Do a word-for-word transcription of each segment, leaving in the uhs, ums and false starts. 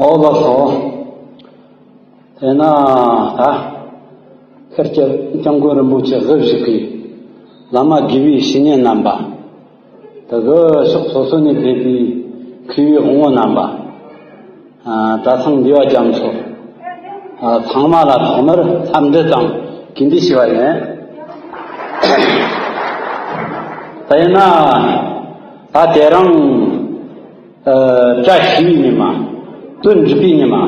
ཨོ་ལགས་སོ། དེས་ན་ད་ཤར་སྐྱབས་སྐྱབས་མགོན་རིན་པོ་ཆེ་དབུ་བཞུགས་པའི་བླ་མ་དགེ་བའི་བཤེས་གཉེན་རྣམ་པ། དེ་གི་ཕྱོགས་སོ་སོ་ནས་ཕེབས་པའི་མཁས་པའི་དབང་པོ་རྣམ་པ། ཨ། གྲྭ་ཚང་འདུས་པ་རྒྱ་མཚོ། ཨ། ཚང་མ་ལ་ཐོག་མར་འཚམས་འདྲི་དང་གུས་འདུད་ཞུ་བ་ཡིན། དེས་ན་ད་དེ་རིང་ཨ། བཀྲ་ཤིས་པའི་ཉི་མ། དོན་འགྲུབ་པའི་ཉི་མ། ཨ།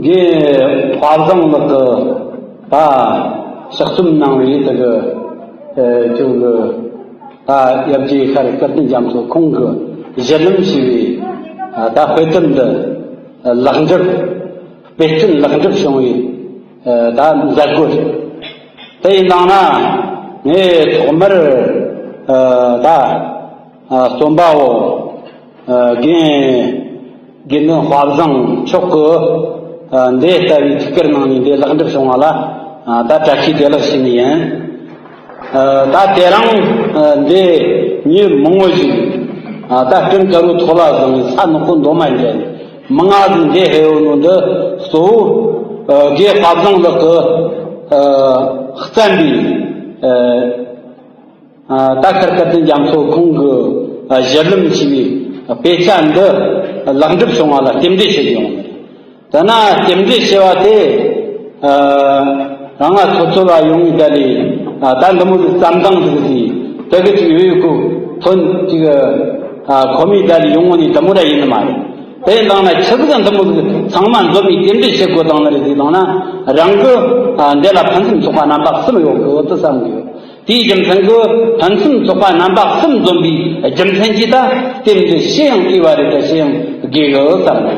དགེ་དཔལ་བཟང་ལགས་ཀྱིས་ད་ཕྱག་རྩོམ་གནང་བའི་དེ་གི་ཨ། ཅིག་གི་ད་ཡབ་རྗེ་ཤར་སྐལ་ལྡན་རྒྱ་མཚོ་ཁོང་གི་གཞི་ལམ་ཞེས་པའི་ཨ། ད་དཔེ་དེབ་འདི་ལེགས་འགྲུབ། དཔེ་སྐྲུན་ལེགས་འགྲུབ་བྱུང་བའི་ཨ། ད་མཛད་སྒོ་རེད། དེ་ཡིན་དང་ན་ངས་ཐོག་མར་ཨ། ད་ཨ། རྩོམ་པ་པོ་ཨ། དགེ་དགེ་འདུན་དཔལ་བཟང་མཆོག་གིས་ཨ། འདི་ལྟ་བུའི་ཐུགས་ཁུར་གནང་ནས་འདི་ལེགས་འགྲུབ་བྱུང་བ་ལ་ཨ། ད་བཀྲ་ཤིས་བདེ་ལེགས་ཞུ་ནི་ཡིན། ཨ། ད་དེ་རིང་ཨ། འདི་མི་མང་པོ་ཞིག་ཨ། ད་སྤྲིན་དཀར་པོའི་ཐོག་ལ་བཟུང་ནས་ས་ནག་པོ་འདོད་མ་བྱས་ནས་མང་ང་ཟིག་འདི་ཕེབས་ཡོད་ནོ་འདི་གཙོ་བོ་ཨ། དགེ་དཔལ་བཟང་ལགས་ཀྱིས་ཨ། བརྩམས་པའི་ཨ། ཨ། ད་ཤར་སྐལ་ལྡན་རྒྱ་མཚོ་ཁོང་གི་ཨ། གཞི་ལམ་ཞེས་པའི་དཔེ་ཆ་འདི་ལེགས་འགྲུབ་བྱུང་བ་ལ་རྟེན་འབྲེལ་ཞུ་གི་ཡོང་། དེས་ན་རྟེན་འབྲེལ་ཞུ་བ་དེ་ཨ། རང་ང་ཚོ་ཚོ་ལ་ཡོང་བའི་ད་ལས་ཨ། ད་འདི་མོ་ཟིག་བརྩམས་སྟངས་ཟིག་ཟིག་དེ་གི་ཅིག་ཡོད་ཡོད་ཁུ་ཐོན་ཅིག་ཨ། ཁོ་མོའི་ད་ལས་ཡོང་ངོ་ནི་འདི་མོ་ར་ཡིན་ནི་མ་རེད། དེ་ཡིན་དང་ན་ཆི་ཟིག་འདི་མོ་ཟིག་ཚང་མ་འཛོམས་ནས་རྟེན་འབྲེལ་ཞུ་དགོས་དང་ནི་རེད་ཟེར་དང་ན་རང་གི་ཨ། འདི་ལ་ཕུན་སུམ་ཚོགས་པ་རྣམ་པ་གསུམ་ཡོད་གི་འོ་དུ་བསམ་གི་ཡོད། དེའི་རྒྱུ་མཚན་གྱིས་ཕུན་སུམ་ཚོགས་པ་རྣམ་པ་གསུམ་འཛོམས་པའི་རྒྱུ་མཚན་གྱིས་ད་རྟེན་འབྲེལ་ཞུ་ཡང་འོས་པ་རེད་ད་ཞུ་ཡང་དགོས་གི་བསམ་གི།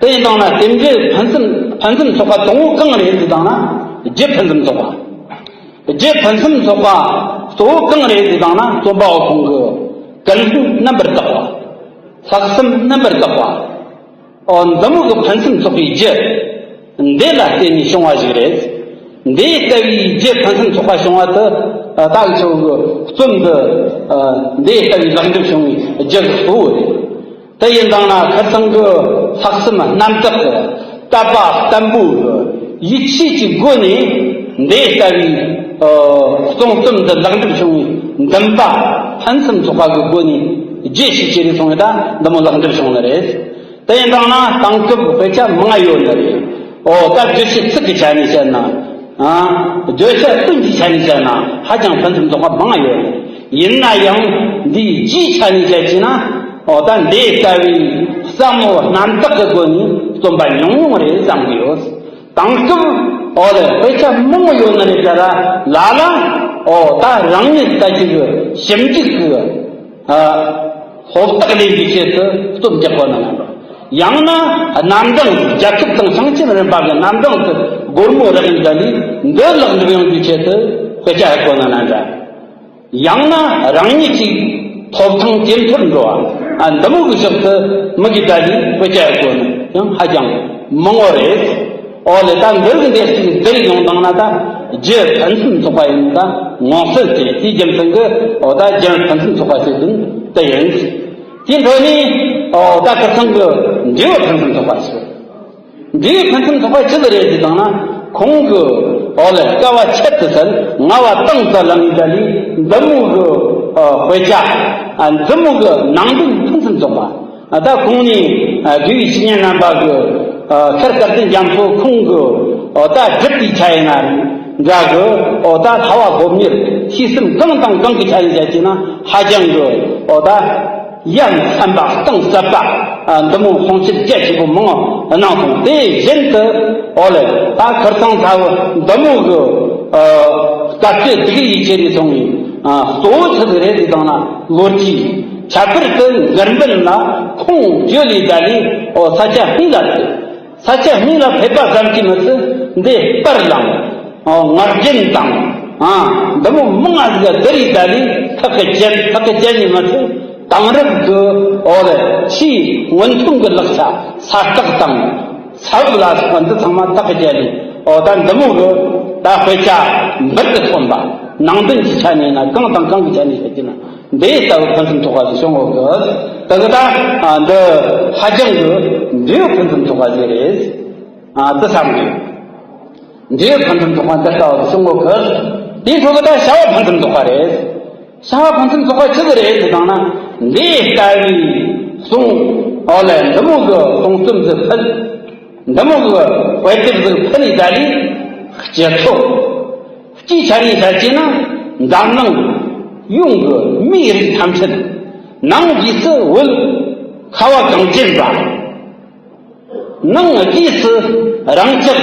དེ་ཡིན་དང་ན་རྟེན་འབྲེལ་ཕུན་སུམ་ཕུན་སུམ་ཚོགས་པ་དང་པོ་གང་རེད་ཟེར་དང་ན་རྒྱུ་ཕུན་སུམ་ཚོགས་པ། རྒྱུ་ཕུན་སུམ་ཚོགས་པ་གཙོ་བོ་གང་རེད་ཟེར་དང་ན་རྩོམ་པ་པོ་ཁོང་གི་ཀུན་སློང་རྣམ་པར་དག་པ། ལྷག་བསམ་རྣམ་པར་དག་པ། ཨོ། འདི་མོ་གི་ཕུན་སུམ་ཚོགས་པའི་རྒྱུ་འདི་ལ་བརྟེན་ནས་བྱུང་བ་ཞིག་རེད། འདི་ལྟ་བུའི་རྒྱུ་ཕུན་སུམ་ཚོགས་པ་བྱུང་བ་དེ་ད་ཁྱོད་ཀྱི་རྩོམ་འདི་འདི་ལྟ་བུའི་ལེགས་འགྲུབ་བྱུང་བའི་རྒྱུ་གཙོ་བོ་རེད། དེ་ཡིན་དང་ན་ཁ་སང་གི་ལྷག་བསམ་རྣམ་དག་གི་དད་པ་བརྟན་པོ་གི་ཡིད་ཆེས་ཀྱི་སྒོ་ནས་འདི་ལྟ་བུའི་ཨ། གསུང་རྩོམ་འདི་ལེགས་འགྲུབ་བྱུང་བའི་འདུན་པ་ཕུན་སུམ་ཚོགས་པ་གི་སྒོ་ནས་རྒྱུ་ཞིག་ཅི་རེད་སོང་བས་ད་འདི་མོ་ལེགས་འགྲུབ་བྱུང་ནི་རེད། དེ་ཡིན་དང་ན་དེང་སྐབས་དཔེ་ཆ་མང་ཡོད་ནི་རེད། ཨོ། ད་བརྗོད་བྱ་ཚིག་གི་ཆ་ནས་བཤད་ན། ཨ། བརྗོད་བྱ་དོན་གྱི་ཆ་ནས་བཤད་ན་ཧ་ཅང་ཕུན་སུམ་ཚོགས་པ་མང་ཡོད་ནི་རེད། ཡིན་ན་ཡང་འདིའི་རྒྱུའི་ཆ་ནས་བཤད་ཀྱི་ན། ཨོ། ད་འདི་ལྟ་བུའི་བསམ་བློ་རྣམ་དག་གི་སྒོ་ནས་རྩོམ་པ་ཉུང་ཉུང་རེད་བསམ་གི་ཡོད། དེང་སྐབས་ཨོ་ལེ་དཔེ་ཆ་མང་པོ་ཡོད་ནི་རེད་ཟེར་ར་ལ་ལ། ཨོ། ད་རང་ཉིད་ལྟ་ཅི་གི་ཞིབ་འཇུག་གི་ཨ། ཧོབ་སྟེགས་ལེན་པའི་ཆེད་དུ་རྩོམ་རྒྱག་གོ་ནི་ལ་འགྲོ། ཡང་ན་རྣམ་གྲངས་རྒྱལ་ཁབ་དང་བྱང་ཆུབ་རིམ་པ་གི་རྣམ་གྲངས་སུ་སྒོར་མོ་རག་ཡིན་ད་ལི་འདི་ལེགས་འགྲུབ་ཡོང་རྒྱུའི་ཆེད་དུ་དཔེ་ཆ་ཧ་གོ་ནི་ལ་འདྲ། ཡང་ན་རང་ཉིད་ཀྱི་ཐོབ་ཐང་ཇེ་མཐོར་འགྲོ་བ། ཨ། འདི་མོ་གི་ཕྱོགས་སུ་མི་གི་ད་ལི་དཔེ་ཆ་ཡོད་ནི་ཡང་ཧ་ཅང་མང་བོ་རེད། ཨོ་ལེ་ད་འདིར་གི་འདེགས་ཤིག་འདིར་ཡོང་དང་ན་ད་རྒྱུ་ཕུན་སུམ་ཚོགས་པ་ཡིན་ད་ངོ་སོ་ཅི་དེའི་རྒྱུ་མཚན་གི་ཨོ་ད་རྒྱུ་ཕུན་སུམ་ཚོགས་པ་ཞིག་དུ་དེ་ཡིན། དེའི་འཕྲོ་ནས་ཨོ་ད་ཁ་སང་གི་འབྲས་བུ་ཕུན་སུམ་ཚོགས་པ་ཞིག་འབྲས་བུ་ཕུན་སུམ་ཚོགས་པ་ཅི་ལ་རེད་ཟེར་དང་ན། ཁོང་གི་ཨོ་ལེ་སྐལ་བ་ཆེད་དུ་ཟེར་ང་བ་ཏང་ཙ་ལ་ངེས་ད་ལི་འདི་མོ་གི་ཨ་དཔེ་ཆ་ཨ་འདི་མོ་གི་ནང་དོན་ཕུན་སུམ་ཚོགས་པ། ཨ་ད་ཁོང་ནི་ཨ་དགེ་བའི་བཤེས་གཉེན་རྣམ་པ་གི་ཨ་ཤར་སྐལ་ལྡན་རྒྱ་མཚོ་ཁོང་གི་ཨོ་ད་སྒྲུབ་པའི་ཆ་ཡིན་ན་འདྲ་གི། ཨོ་ད་ལྷ་བ་སློབ་གཉེར་ཐོས་བསམ་གང་དང་གང་གི་ཆ་ཡིན་བྱ་ཅེ་ན་ཧ་ཅང་གི་ཨོ་ད། ཡ་མཚན་པ་གཏིང་ཟབ་པ། ཨ་འདི་མོ་གསུང་ཆོས་རྒྱ་ཆེན་པོ་མང་པོ་གནང་སོང་། དེ་བཞིན་དུ་ཨོ་ལེ་ད་ཁར་ཚང་ཚ་བོ་འདི་མོ་གི་ཨ་སྐབས་དེ་དེ་གི་ཡིད་ཆེས་ནས་སོང་བའི་ཨ་གཙོ་བོ་ཆི་ཟིག་རེད་ཟེར་དང་ན་ལོ་རྒྱུས། ཁྱད་པར་དུ་འགར་འདོན་ལ་ཁོང་བརྗོད་ལས་ད་ལས་ཨོ་ས་ཆ་ཧིན་ལ་ཟེར། ས་ཆ་སྨད་ལ་ཕེབས་པ་ཙམ་གྱིས་མི་ཚད་འདི་སྤར་ལངས། ཨ་ངར་རྒྱན་དང་། ཨ་འདི་མོ་མང་ང་ཟིག་ག་དེ་རིགས་ད་ལས་ཐག་གི་བཅད་ཐག་གི་བཅད་ནས་མི་ཚད་དེང་རབས་ཀྱི་ཨོ་ལེ་ཕྱིའི་སྔོན་ཐོན་གྱི་ལག་ཆ་ས་རྟགས་དང་ས་འོག་ལ་སོགས་པ་འདི་ཚང་མ་ཐག་གི་བཅད་ནས་ཨོ་ད་འདི་མོ་གི་ད་དཔེ་ཆ་འབུར་དུ་ཐོན་པ་ནང་དོན་གྱི་ཆ་ནས་ན་གང་དང་གང་གི་ཆ་ནས་ཟེར་གྱི་ན། འདི་ལྟ་བུ་ཕུན་སུམ་ཚོགས་པ་ཞིག་བྱུང་ཡོད་གི། དེ་གི་ད་ཨ་འདི་ཧ་ཅང་གི་འབྲས་བུ་ཕུན་སུམ་ཚོགས་པ་ཞིག་རེད། ཨ་དེ་བསམ་གི། འབྲས་བུ་ཕུན་སུམ་ཚོགས་པ་འདི་ལྟ་བུ་བྱུང་ཡོད་གི། དེའི་ཁྲོད་ཀྱི་ད་བྱ་བ་ཕུན་སུམ་ཚོགས་པ་རེད། བྱ་བ་ཕུན་སུམ་ཚོགས་པ་ཆི་ཟིག་རེད་ཟེར་བཏང་ན། འདི་ལྟ་བུའི་གསུང་། ཨོ་ལེ། འདི་མོ་གི་གསུང་རྩོམ་ཟིག་ཕུལ། འདི་མོ་གི་དཔེ་དེབ་ཟིག་ཕུལ་ནས་ད་ལས་སྤྱི་ཚོགས། སྤྱིའི་ཆ་ནས་བཤད་ཀྱི་ན་འཛམ་གླིང་ཡོངས་ཀྱི་མིའི་རིགས་ཐམས་ཅད། ནང་སྒོས་སུ་བོད་ཁ་བ་གངས་ཅན་པ། ནང་སྒོས་སུ་རང་ཅག་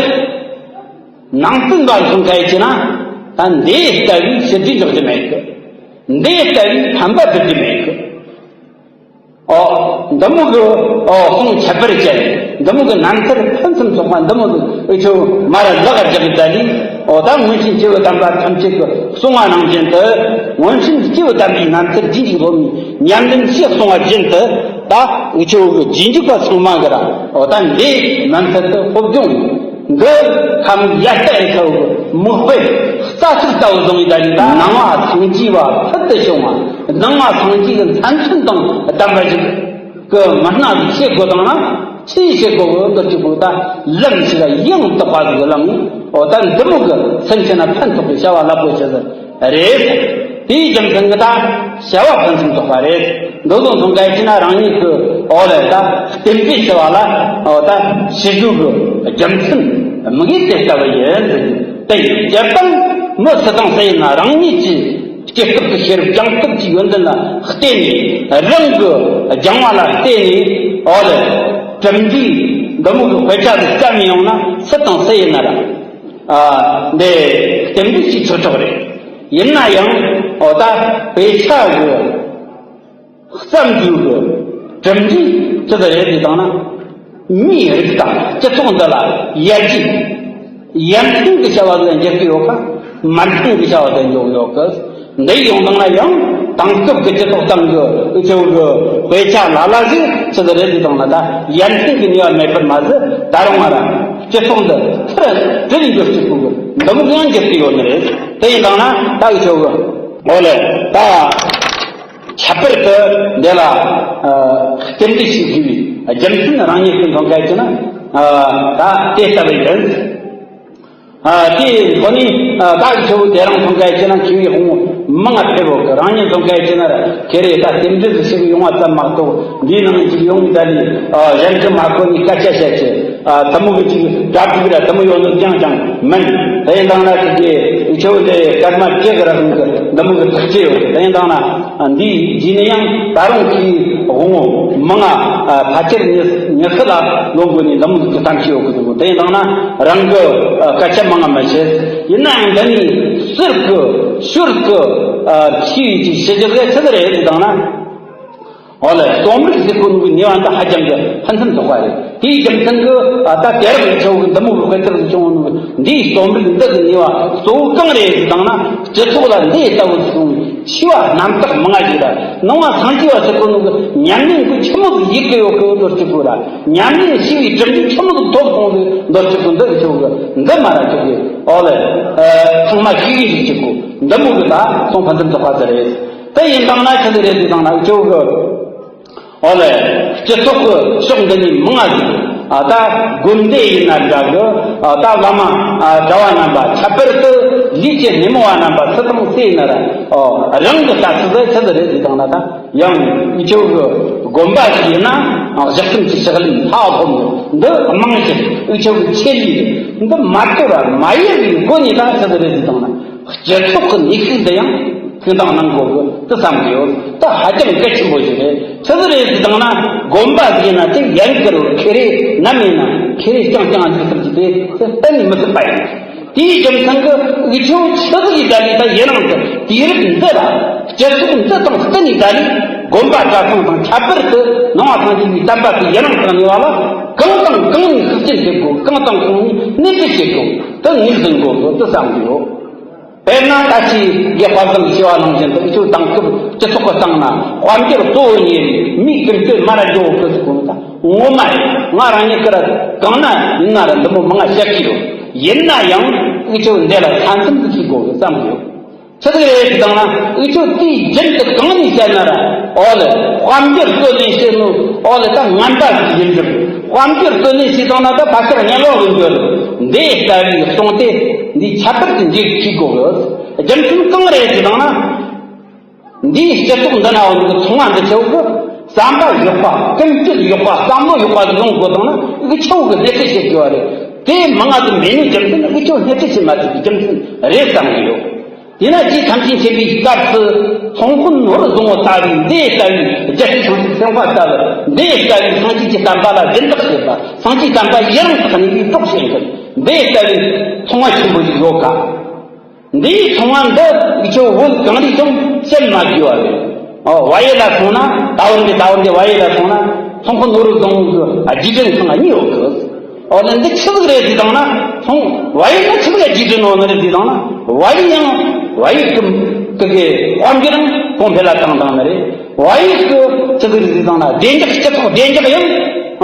ནང་བསྟན་པ་མཚོན་ཁ་ཡི་ཅི་ན། ད་འདི་ལྟ་བུའི་ཞི་བདེ་འཇོག་རྒྱུ་མེད་གི། འདི་ལྟ་བུའི་ཕན་པ་སྒྲུབ་རྒྱུ་མེད་གི། ཨོ། འདི་མོ་གི་ཨོ་གསུང་ཁྱད་པར་ཅན། འདི་མོ་གི་རྣམ་ཐར་ཕུན་སུམ་ཚོགས་པ་འདི་མོ་གི་འུ་ཆོ་མར་ལག་རྒྱག་གི་ད་ལས། ཨོ་ད་སྔོན་བྱོན་སྐྱེས་བུ་དམ་པ་ཐམས་ཅད་ཀྱི་གསུང་བ་ནང་བཞིན་དུ། སྔོན་བྱོན་སྐྱེས་བུ་དམ་པའི་རྣམ་ཐར་རྗེས་འཇུག་སློབ་མའི་ཉམས་ལེན་ཞེས་གསུངས་པ་བཞིན་དུ། ད་འུ་ཆོ་གི་རྗེས་འཇུག་པ་ཚང་མ་གི་ར་ཨོ་ད་འདི་རྣམ་ཐར་དུ་སློབ་སྦྱོང་འདི་ཁམས་ཡར་ལྟ་ཡི་ཁའོ་མིག་དཔེ་རྩ་ཚིག་ལྟ་བུ་བཟུང་བའི་ད་ནི། ད་ནང་བ་སངས་རྒྱས་པ་ཕུལ་དུ་བྱུང་བ། ནང་བ་སངས་རྒྱས་ཀྱི་མཚན་མཚོན་དང་ལྡན་པ་ཞིག་གི་མི་སྣ་ཞིག་བྱེད་དགོས་བཏང་ན། ཆི་བྱེད་དགོས་གི་འདི་གཅིག་པུ་ད་ལམ་ཞིག་ཡང་དག་པ་ཟིག་བླངས། ཨོ་ད་འདི་མོ་གི་སེམས་ཅན་ལ་ཕན་ཐོགས་པའི་བྱ་བ་ལབ་དགོས་ཆེ་ཟིག་རེད། དེའི་རྒྱུ་མཚན་གྱིས་ད་བྱ་བ་ཕུན་སུམ་ཚོགས་པ་རེད། འདི་ཚོ་མཚོན་ག་ཡི་ཅི་ན་རང་ཉིད་ཀྱི་ཨོ་ལེ་ད་བསྟན་པའི་བྱ་བ་ལ་ཨོ་ད་བྱེད་རྒྱུ་གི་རྒྱུ་མཚན་དམིགས་ཡུལ་དེ་ལྟ་བུ་ཡིན། དེ་ཡིན་སྤྱིར་བཏང་མི་སུ་དང་སུ་ཡིན་ན་རང་ཉིད་ཀྱི་སྐྱེས་སྟོབས་ཀྱི་ཤེས་རབ་སྦྱངས་སྟོབས་ཀྱི་ཡོན་ཏན་ལ་བརྟེན་ནས། རང་གི་སྦྱངས་པ་ལ་བརྟེན་ནས་ཨོ་ལེ་གྲུབ་འབྲས་འདི་མོ་གི་དཔེ་ཆ་དེ་བརྩམས་ཡོང་ན་སུ་དང་སུ་ཡིན་ན་ར། ཨ། འདི་རྟེན་འབྲེལ་གྱི་ཚིག་གྲོགས་རེད། ཡིན་ན་ཡང་ཨོ་ད་དཔེ་ཆ་གི་བརྩམས་རྒྱུ་གི་གྲུབ་འབྲས་ཅི་ཟིག་རེད་ཟེར་བཏང་ན། མིའི་རིགས་དང་སྤྱི་ཚོགས་འདི་ལ་ཡར་རྒྱས་ཡར་ཐོན་གྱི་བྱ་བ་ཟིག་འགྱུར་གི་ཡོད་ག་མར་ཐོན་གྱི་བྱ་བ་ཟིག་འགྱུར་གི་ཡོད་གི། འདི་ཡོང་སྟངས་ལ་ཡང་དེང་སྐབས་ཀྱི་སྤྱི་ཚོགས་སྟེང་གི་འུ་ཆོ་གི་དཔེ་ཆ་ལ་ལ་ཞིག་ཅི་ཟིག་རེད་ཟེར་བཏང་ན། ད་ཡར་ཐོན་གྱི་ནུས་པ་མེད་པར་མ་ཟད། ད་རུང་ང་རང་སྤྱི་ཚོགས་འདི་ཐུར་དྲིལ་འགྱུར་གྱི་ཕུག་གི་འདུམ་ཡང་འགྱུར་གྱི་ཡོད་ནི་རེད། དེ་ཡིན་དང་ན་ད་འུ་ཆོ་གི་འོ་ལེ་ད་ཁྱད་པར་དུ་འདི་ལ་རྟེན་འབྲེལ་ཞིག་དགོས་པའི་རྒྱུ་མཚན་རང་ཉིད་ཀྱི་མཐོང་གལ་ཆེ་ན། ད་དེ་ལྟ་བུ་ཡིན། ཨ། དེའི་སྒོ་ནས་ཨ་ད་ཆུ་བོ་དེ་རང་མཐོང་གལ་ཆེ་ན་ཆུ་བོའི་དབང་པོ་མང་ང་ཕེབས་ཡོད་གི། རང་ཉིད་མཐོང་གལ་ཆེ་ན་ར་ཁེ་རེ་ད་རྟེན་འབྲེལ་དུ་ཞིག་ཡོང་བ་ཙམ་མ་གཏོགས། འདིའི་ནང་ཅིག་ཡོང་ད་ལི་ཨ་གཞན་གྱི་མ་གོ་ནི་སྐད་ཆ་བཤད་ཀྱི། ཨ་དེ་མོ་གི་ཅིག་གྲ་སྒྲིག་ར་དེ་མོ་ཡོད་ནོ་ཅང་ཅང་མིན། དེ་ཡིན་དང་ན་ཅིག་གི་ཆུ་བོ་དེ་སྐར་མ་བཅུ་གི་ར་ཁོང་གི་འདི་མོ་གི་ཐག་བཅད་ཡོད། དེ་ཡིན་དང་ན། འདིའི་རྗེས་ནས་ཡང་ད་རུང་གི་དབང་པོ་མང་ང་ཕལ་ཆེར་ཉི་ཉི་ཤུ་ལ་ལོན་དགོས་ནས་འདི་མོ་གི་གཏམ་བཤད་ཡོད་གི་འདུག་དེ་ཡིན་དང་ན་རང་གི་སྐད་ཆ་མང་ང་མི་བཤད། ཡིན་ནའང་འདི་ནས་ཟུར་གི་ཤུར་གི་ཆེས་ཀྱི་ཞི་རྒྱུ་གི་ཆི་ཟིག་རེད་ཟེར་དང་ན། འོ་ལེ། རྩོམ་རིག་ཟེར་གོ་ནོ་གི་ནུས་པ་འདི་ཧ་ཅང་གི་ཕུན་སུམ་ཚོགས་པ་རེད། དེའི་རྒྱུ་མཚན་གྱིས་ཨ་ད་དེ་རིང་ཆེ་བོ་གི་འདི་མོ་གི་དཔེ་ཆ་ཟིག་བྱུང་ནོ་འདིའི་རྩོམ་རིག་འདི་གི་ནུས་པ་གཙོ་བོ་གང་རེད་ཟེར་དང་ན། སྤྱི་ཚོགས་ལ་འདི་ལྟ་བུ་སོང་བའི་འཆི་བ་རྣམ་དག་མང་ང་ཞིག་ར་ནང་བ་སངས་རྒྱས་པ་ཟེར་གོ་ནོ་གི་ཉམས་ལེན་གི་ཆི་མོ་ཟིག་ཡེད་གི་ཡོད་གི་འདོར་གཅིག་གོ་ར། ཉམས་ལེན་ཞི་བའི་གྲུབ་འབྲས་ཆི་མོ་ཟིག་ཐོབ་སོང་ཟིག་འདོར་གཅིག་གོ་འདི་གི་ཆེ་བོ་གི་འདི་མ་ར་ཆེ་གི། འོ་ལེ། ཨ་ཚང་མ་ཤེས་གི་ཞིག་གཅིག་གོ་འདི་མོ་གི་ད་སོང་ཕུན་སུམ་ཚོགས་པ་ཟིག་རེད། དེ་ཡིན་དང་ན་ཆི་ཟིག་རེད་ཟེར་དང་ན་ཆེ་བོ་གི། འོ་ལེ། སྤྱི་ཚོགས་ཀྱི་ཕྱོགས་འདི་ནས་མང་ང་ཟིག་ཨ་ད་དགོན་སྡེ་ཡིན་ན་འདྲ་གི། ཨ་ད་བླ་མ་ཨ་གྲྭ་བ་རྣམ་པ། ཁྱད་པར་དུ་ལུས་ཀྱི་སྣེ་མོ་བ་རྣམ་པ་སུ་དང་སུ་ཡིན་ན་ར། ཨོ་རང་གི་ལྟ་ཚུལ་དེ་ཆི་ཟིག་རེད་ཟེར་དང་ན། ད་ཡང་འུ་ཆོ་གི་དགོན་པ་ཞིག་ཡིན་ན་ཨ་གཞི་རྟེན་གྱི་ཕྱག་ལེན་ལྷ་ཐོབ་ནི་འདི་མང་ཞིང་། འུ་ཆོ་གི་ཆེད་ལས་འདི་མ་གཏོགས་ར་མ་ཡིན་པའི་སྒོ་ནས་ད་ཆི་ཟིག་རེད་ཟེར་དང་ན། སྤྱི་ཚོགས་ཀྱི་ནུས་ཤུགས་འདི་ཡང་ཐུགས་དམ་གནང་དགོས་ཀྱི་འདུག་བསམ་གྱི་ཡོད། ད་ཧ་ཅང་གལ་ཆེན་པོ་ཞིག་རེད། ཆི་ཟིག་རེད་ཟེར་དང་ན། དགོན་པ་ཟིག་ཡིན་ན་དེ་ཡན་གར་ཁེ་རེ་ནམ་ཡིན་ན་ཁེ་རེ་རྐྱང་རྐྱང་འཇུག་ཐུབ་ཀྱི་དེ་གཏན་ནས་མི་ཐུབ་པ་ཡིན། དེའི་རྒྱུ་མཚན་གྱིས་འུ་ཆོ་ཆི་ཟིག་ཡིན་ད་ལས་ད་ཡུན་རིང་དུ་དུས་རབས་འདི་ལ་སྤྱི་ཚོགས་འདི་དང་བསྟུན་ནས་ད་ལས་དགོན་པ་གྲྭ་ཚང་དང་ཁྱད་པར་དུ་ནང་བ་སངས་རྒྱས་པའི་བསྟན་པ་དེ་ཡུན་རིང་དུ་གནས་པ་ལ་གང་དང་གང་ནས་ཤུགས་རྐྱེན་ཐེབས་དགོས། གང་དང་གང་ནས་སྣེ་ཁྲིད་བྱེད་དགོས། དེ་ངོས་འཛིན་དགོས་དགོས་དུ་བསམ་གྱི་ཡོད། དཔེར་ན་ད་ཅི་གི་དཔལ་ལྡན་གྱི་བྱ་བ་ནང་བཞིན་དུ་འུ་ཆོ་དེང་སྐབས་སྤྱི་ཚོགས་ཀྱི་སྟེང་ན་དཔལ་འབྱོར་གཙོ་བོ་གཉེར་བའི་མིའི་ཀུན་སྤྱོད་མར་འགྲོ་གི་ཟེར་གོ་ནོ་ད་ངོ་མ་རེད། ང་རང་ཉིད་ཀྱིས་ར་གང་ན་ཡིན་ན་ར་འདི་མོ་མང་ང་བཤད་ཀྱི་ཡོད། ཡིན་ན་ཡང་འུ་ཆོ་འདི་ལ་ས་མཚམས་ཤིག་དགོས་གི་བསམ་གི་ཡོད། ཆི་ཟིག་རེད་ཟེར་བཏང་ན། འུ་ཆོ་དེའི་རྒྱུན་དུ་གང་ནས་བཤད་ན་ར། ཨོ་ལེ། དཔལ་འབྱོར་བརྩོན་ལེན་བྱེད་ནོ། ཨོ་ལེ། ད་ངན་པ་ཟིག་ཡིན་གྱི། དཔལ་འབྱོར་བརྩོན་ལེན་བྱེད་བཏང་ན་ད་ཕ་ཤག་ཉེ་ལོག་ཡོང་རྒྱུ་རེད། འདི་ལྟ་བུའི་གསུང་དེ་འདི་ཁྱད་པར་དུ་འཇིག་ཁྱི་དགོས་གི། རྒྱུ་མཚན་གང་རེད་ཟེར་བཏང་ན། འདིའི་སྤྱི་ཚོགས་འདི་ན་འོ་ནི་ཚོང་བ་འདི་ཆོ་གི་བསམ་པ་ཡག་པ། ཀུན་སྤྱོད་ཡག་པ། བསམ་བློ་ཡག་པ་ཟིག་ཡོང་དགོས་བཏང་ན། འུ་ཆོ་གི་སྣེ་ཁྲིད་བྱེད་དགོས་པ་རེད། དེ་མང་ང་ཟིག་མེད་ནི་རྒྱུ་མཚན་འུ་ཆོ་སྣེ་ཁྲིད་བྱེད་མ་ཐུབ་པའི་རྒྱུ་མཚན་རེད་བསམ་གི་ཡོད། དེས་ན་རྗེ་ཐམས་ཅད་མཁྱེན་པའི་སྐབས་སུ། ཚོང་དཔོན་ནོར་བཟང་བོ་ལྟ་བུའི། འདི་ལྟ་བུའི་རྒྱལ་སྲས་བྱང་ཆུབ་སེམས་དཔའ་ལྟ་བུ། འདི་ལྟ་བུའི་སངས་རྒྱས་ཀྱི་བསྟན་པ་ལ་སྦྱིན་བདག་བྱེད་པ། སངས་རྒྱས་བསྟན་པ་ཡི་རང་དུ་གནས་པའི་གྲོགས་བྱེད་མཁན། འདི་ལྟ་བུའི་ཚོང་བ་ཆེན་པོ་ཞིག་ཡོད་ཀ། འདིའི་ཚོང་བ་འདི་འུ་ཆོ་བོད་གང་རིགས་ཀྱང་བཤད་མ་དགོས་པ་རེད། ཨོ། བལ་ཡུལ་ལ་སོང་ན། ད་བར་འདི་ད་བར་འདི་བལ་ཡུལ་ལ་སོང་ན། ཚོང་དཔོན་ནོར་བུ་བཟང་བོ་གི་རྗེས་དྲན་ཁང་གཉིས་ཡོད་གི། ཨོ་ལེ། འདི་ཆི་ཟིག་རེད་ཟེར་བཏང་ན། ཚོང་། བལ་ཡུལ་ན་ཆི་ཟིག་རྗེས་དྲན་ཡོད་ནི་རེད་ཟེར་བཏང་ན། བལ་ཡུལ་ཡང་བལ་ཡུལ་གི་གི་གི་དཔལ་འབྱོར་རང་གོང་འཕེལ་ལ་བཏང་བཏང་ནི་རེད། བལ་ཡུལ་གི་ཆི་ཟིག་རེད་ཟེར་བཏང་ན། བདེ་འཇགས། སྤྱི་ཚོགས་བདེ་འཇགས་ཡང་།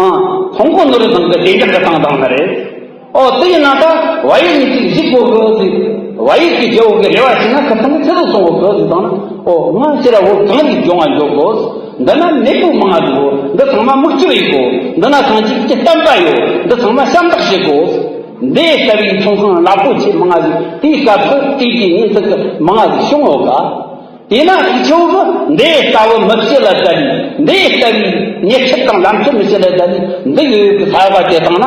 ཨ། ཚོང་དཔོན་ནོར་བུ་བཟང་གི་བདེ་འཇགས་གི་བཏང་བཏང་ནི་རེད། ཨོ། དེ་ཡིན་ན་ད་བལ་ཡུལ་ནས་ཅིག་གཞིག་དགོས་གི་ཟེར། བལ་ཡུལ་གྱི་རྒྱལ་པོ་གི་རེ་བ་བྱས་ན། ཁ་སང་གི་ཆི་ཟིག་སོང་གི་ཟེར་བཏང་ན། ཨོ། ང་ཕྱིར་ར་བོད་གངས་རིའི་ལྗོངས་ལ་འགྱོ་དགོས། འདི་ན་མེས་པོ་མང་ང་ཟིག་ཡོད། འདི་ཚང་མ་མིག་ལྕིབས་ཡེད་དགོས། འདི་ན་སངས་རྒྱས་ཀྱི་བསྟན་པ་ཡོད། འདི་ཚང་མ་ཞབས་འདེགས་བྱེད་དགོས། འདི་ལྟ་བུའི་ཚོང་ཁང་རླབས་པོ་ཆེ་མང་ང་ཟིག་དེའི་སྐབས་སུ་དེའི་དུས་ཉིན་ཟིག་གི་མང་ང་ཟིག་བྱུང་ཡོད་ག། དེས་ན་འུ་ཆོ་གིས་འདི་ལྟ་བུ་མི་བྱེད་ལ་ད་ནི། འདི་ལྟ་བུའི་ཉེས་ཆད་དང་ལམ་ཆད་མི་བྱེད་ལ་ད་ནི། འདི་ཡོད་ཡོད་ཀྱི་ས་བ་དེ་བཏང་ན།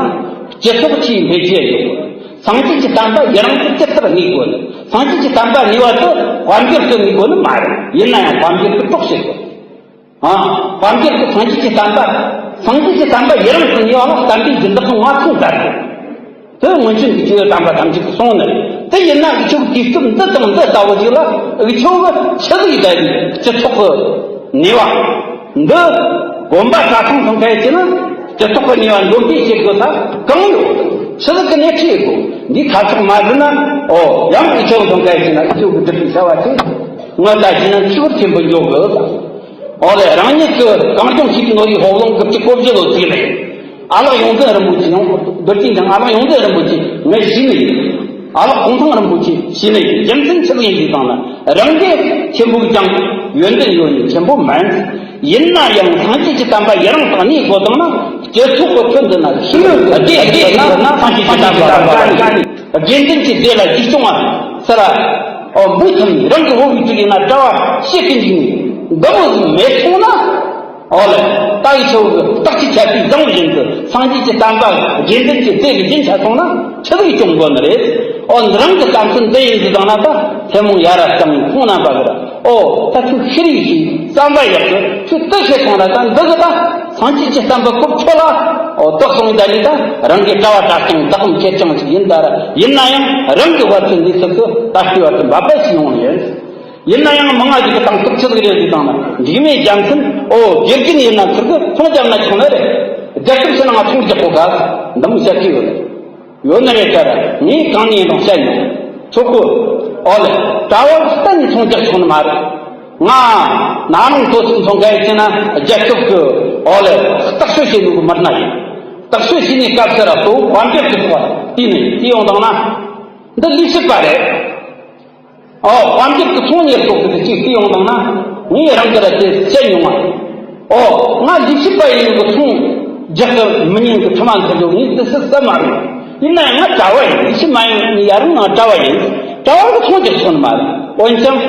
སྤྱི་ཚོགས་ཆེས་འཕེལ་རྒྱས་ཡོད། སངས་རྒྱས་ཀྱི་བསྟན་པ་ཡི་རང་དུ་ཇི་ལྟར་གནས་དགོས་ནི། སངས་རྒྱས་ཀྱི་བསྟན་པ་གནས་པ་དེ་དཔལ་འབྱོར་དུ་གནས་དགོས་ནི་མ་རེད། ཡིན་ན་ཡང་དཔལ་འབྱོར་དུ་གྲོགས་བྱེད་དགོས། ཨ། དཔལ་འབྱོར་དུ་སངས་རྒྱས་ཀྱི་བསྟན་པ། སངས་རྒྱས་ཀྱི་བསྟན་པ་ཡི་རང་དུ་གནས་པ་ལ་བསྟན་པའི་སྦྱིན་བདག་ལྔ་ཚོགས་ཟེར་དགོས། དེ་སྔོན་བྱོན་གྱི་ཆོས་དམ་པ་ཐམས་ཅད་ཀྱིས་གསུངས་ནི་རེད། དེ་ཡིན་ན་འུ་ཆོ་གི་དུས་སྐབས་འདི་དང་འདི་ལྟ་བུ་ཞིག་ལ་འུ་ཆོ་གིས་ཆི་ཟིག་ཡིན་ད་ཡིན། སྤྱི་ཚོགས་ཀྱི་ནུས་པ་འདི་དགོན་པ་གྲྭ་ཚང་སོང་ཁ་ཡི་ཆེ་ན། སྤྱི་ཚོགས་ཀྱི་ནུས་པ་འདོན་སྤེལ་བྱེད་དགོས་ས་གང་ཡོད། ཆི་ཟིག་གི་སྣེ་ཁྲིད་དགོས། འདི་ཁ་ཕྱོགས་མ་བསྒྲིལ་ན། ཨོ། ཡང་འུ་ཆོ་སོང་ཁ་ཡི་ཆེ་ན་འུ་ཆོ་གི་སྒྲུབ་པའི་བྱ་བ་དེ་ངོ་ལྟ་བྱས་ན་འཆི་བར་ཆེན་པོ་འགྱོ་དགོས། ཨོ་ལེ། རང་ཉིད་ཀྱི་གངས་ལྗོངས་ཤིག་ནོར་བུའི་ཕོབ་ལོང་གི་གཅིག་གོ་བརྗེ་ལོ་ཚིག་རེད། ཨ་ལགས་ཡོངས་འཛིན་རིན་པོ་ཆེ་ཡང་། རྡོ་རྗེ་འཆང་ཨ་ལགས་ཡོངས་འཛིན་རིན་པོ་ཆེ་ངས་ཞུས་ནི་ཡིན། ཨ་ལགས་གུང་ཐང་རིན་པོ་ཆེ་ཞུས་ནི་ཡིན། རྒྱུ་མཚན་ཆི་ཟིག་ཡིན་ཟེར་བཏང་ན། རང་གི་ཆེན་པོ་ཀྱང་ཡོན་ཏན་ཡོད་ནི་ཆེན་པོ་མིན། ཡིན་ན་ཡང་སངས་རྒྱས་ཀྱི་བསྟན་པ་ཡི་རང་དུ་གནས་དགོས་བཏང་ན། སྤྱི་ཚོགས་ཀྱི་ཁྲོད་འདི་ན་ཤེས་ཡོན་གྱི་སྡེ་སྡེ་ན་སངས་རྒྱས་ཀྱི་བསྟན་པ་དགེ་འདུན་གྱི་སྡེ་ལ་གཅིག་སྐྱོང་བ་ཟེར་ར། ཨོ། འབུ་ཐུམ་རང་གི་ཧོབ་ཀྱི་ཡིན་ན་གྲྭ་བ་བཤད་ཀྱི་འཇུག་ནི་འདི་མོ་ཟིག་མེད་སོང་ན། ཨོ་ལེ། ད་འུ་ཆོ་གི་བརྟག་དཔྱད་བྱ་དུས་བཟང་བཞིན་དུ་སངས་རྒྱས་ཀྱི་བསྟན་པ་དགེ་འདུན་གྱི་སྡེ་གི་རྒྱུན་ཆད་སོང་ན་ཆི་ཟིག་སྐྱོང་དགོས་ནི་རེད། ཨོ། འདི་རང་གི་བསམ་ཚུལ་འདི་ཡིན་ཟེར་བཏང་ན། ད་ཐུན་མོང་ཡ་ར་བཏང་ནས་ཁོང་རྣམ་པ་གི་ར། ཨོ། ད་ཁྱོད་ཤེས་རིག་ཤེས་བསམ་པ་ཡག་གི་ཁྱོད་དེ་ཤེས་སོང་ར། ད་འདི་གི་ད་སངས་རྒྱས་ཀྱི་བསྟན་པ་གོ་ཆོད་ལ། ཨོ། དེ་སོང་ད་ནི་ད་རང་གི་གྲྭ་བ་གྲྭ་རྐྱང་བདག་གམ་ཁེར་རྐྱང་ཞིག་ཡིན་ད་ར། ཡིན་ན་ཡང་རང་གི་བར་དུ་འདི་ཚོ་གི་ད་ལྟའི་བར་དུ་འབད་པ་ཞིག་ཡོང་ནི་ཡིན། ཡིན་ན་ཡང་མང་ང་ཞིག་གི་དང་ཐུག་ཆི་ཟིག་རེད་ཟེར་བཏང་ན། འཇིགས་མེད་རྒྱལ་མཚན། ཨོ། དགེ་རྒན་ཡིན་ན་ཁིར་གི་ཚོང་རྒྱབ་ན་ཆོག་ནི་རེད། རྒྱལ་ཁབ་ཕྱི་ནང་ང་ཚོང་རྒྱག་གོ་ག་འདི་མོ་བཤད་ཀྱི་ཡོད་རེད། ཡོད་ནི་རེད་ཟེར། ངས་གང་ནས་ཡིན་རུང་བཤད་མྱོང་། ཆོག་གོ། ཨོ་ལེ། གྲྭ་བ་གཏན་ནས་ཚོང་རྒྱག་ཆོག་ནི་མ་རེད། ང་ན་ནིང་ལྟོ་ཚིགས་འཚོང་མཁན་ཡིན་ན་རྒྱལ་ཁབ་ཀྱི། ཨོ་ལེ། བརྟག་དཔྱད་བྱེད་ནོ་གི་མི་སྣ་ཡིན། བརྟག་དཔྱད་བྱེད་ནི་སྐབས་སུ་ར་གཙོ་བོ་དཔལ་འབྱོར་གྱི་ཐོག་ལ་བལྟས་ནས་བལྟས་ཡོང་དང་ན། འདི་ལས་བྱེད་པ་རེད། ཨོ། དཔལ་འབྱོར་གྱི་ཚོང་གཉེར་སོགས་ཀྱི་གཅིག་བལྟས་ཡོང་དང་ན། ངས་རང་གི་ར་དེ་བཤད་མྱོང་ང་། ཨོ། ང་ལས་བྱེད་པ་ཡིན་གི་ཚོང་རྒྱག་གི་མི་ཉན་གི་ཁྲིམས་མཐུན་གི། ངས་དེ་སུ་སུ་མ་རེད། ཡིན་ན་ཡང་ང་གྲྭ་བ་ཡིན། ལས་བྱེད་མ་ཡིན་ནི་ཡ་རང་ང་གྲྭ་བ་ཡིན། གྲྭ་བ་གི་ཚོང་རྒྱག་ཆོག་ནི་མ་རེད། འོན་ཀྱང་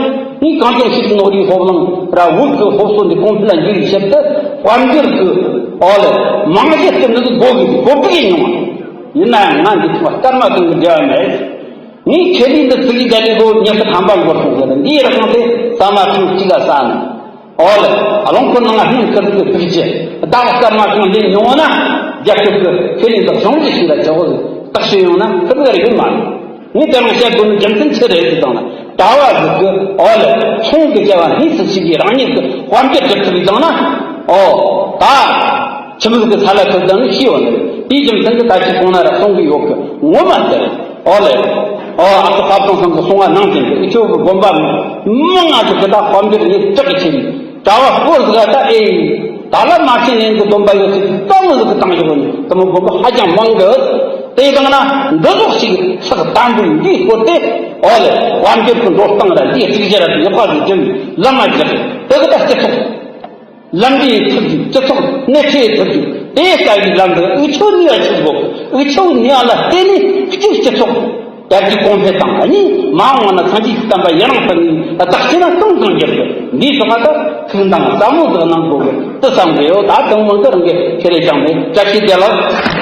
ངས་གངས་ལྗོངས་ཤིག་ནོར་བུའི་ཕོབ་ལོང་ར་བོད་ཀྱི་སློབ་གསོ་འདི་གོང་འཕེལ་ལ་འགྱུར་བའི་ཆེད་དུ་དཔལ་འབྱོར་གྱི། ཨོ་ལེ། རྨང་གཞི་བརྟན་པོ་འདི་དགོས་གི། དགོས་གི་མྱོང་བ། ཡིན་ན་ཡང་ང་འདི་ཚོ་སྐར་མ་གང་གི་འབྲེལ་བ་མེད། ངས་ཁེ་ལས་འདི་ཚུགས་ཀྱི་ད་ནི་ལོ་ཉི་ཤུ་ཐམ་པ་འགོར་སོང་ཟེར། འདིའི་རིང་དེ་ཟ་མ་ཐུང་གཅིག་ལ་ཟ་ནས། ཨོ་ལེ། རླངས་འཁོར་ནང་སྣུམ་ཁུར་གི་ཕུག་རྒྱུ། ཟླ་བ་སྐར་མ་གང་ལེན་མྱོང་ན། རྒྱལ་ཁབ་ཀྱི་ཁེ་ལས་འདི་གཞུང་ལས་ཤིག་ལ་བྱ་བ་བརྟག་ཞིབ་ཡོང་ན་ཁུར་གི་རེ་ཡོད་མ་རེད། ངས་དེ་རིང་བཤད་དགོས་ནི་རྒྱུ་མཚན་ཆི་རེད་ཟེར་བཏང་ན། གྲྭ་བ་ཟིག་གི། ཨོ་ལེ། ཚོང་གི་བྱ་བ་སྣེ་སུ་ཞིག་གིས་རང་ཉིད་ཀྱི་དཔལ་འབྱོར་སྒྲུབ་ཐུབ་པའི་བཏང་ན། ཨོ། ད། ཁྱིམ་ཟིག་གི་ས་ལ་ཁུར་ཙང་ནི་ཤེས་ཡོད་ནི། དེའི་རྒྱུ་མཚན་གྱིས་ད་ཅི་གོང་ན་ར་གསུང་གི་ཡོད་གི། ངོ་མ་དེ་རེད། ཨོ་ལེ། ཨོ། ཨ་ཁུ་ཁ་སང་སང་གི་གསུང་བ་ནང་བཞིན་དུ་འུ་ཆོ་གི་དགོན་པ་མི་མང་ང་ཚོ་གི་ད་དཔལ་འབྱོར་ནི་དྲག་གི་ཆེ་བའི་གྲྭ་བ་སྐོར་ཟིག་ག་ད། ཨེ། ད་ལ་མ་ཤེས་ནས་འདི་སྡོམ་པ་ཡོད་ཚད་གཙང་མ་ཟིག་གི་བཏང་བཞག་ནི་དེ་མོ་དགོན་པ་ཧ་ཅང་མང་གི། དེ་དང་ན་འདི་ཟོག་ཞིག་ཚགས་དམ་པོའི་འདིའི་སྐོར་དེ། ཨོ་ལེ། དཔལ་འབྱོར་གྱི་འགྲོ་སྟངས་ར་འདིའི་གཅིག་གྱུར་ར་ཡག་པ་ཞིག་བྱུང་། ལམ་མ་རྒྱག་དེ་གི་ད་སྤྱི་ཚོགས་ལམ་འདིའི་ཐུབ་རྒྱུ། སྤྱི་ཚོགས་སྣེ་ཁྲིད་ཐུབ་རྒྱུ། དེ་ལྟ་བུའི་ལམ་འདི་འུ་ཆོ་ནུས་པ་ཆེན་པོ། འུ་ཆོ་ནུས་པ་ལ་བརྟེན་ནས་གཅིག་སྤྱི་ཚོགས་དར་རྒྱས་གོང་འཕེལ་དང་། གཉིས་མ་འོངས་པ་ན་སངས་རྒྱས་ཀྱི་བསྟན་པ་ཡུན་རིང་དུ་གནས་པའི་བདག་རྐྱེན་ལ་གང་གང་འགྱུར་ཏེ། འདིའི་ཐོག་ལ་ད་ཐུགས་འདང་ཟབ་མོ་ཟིག་གནང་དགོས་གི་དེ་བསམ་གི་ཡོད། ད་དུང་མང་གི་རང་གི་ཁེ་རེ་ཅང་མེད། བཀྲ་ཤིས་བདེ་ལེགས།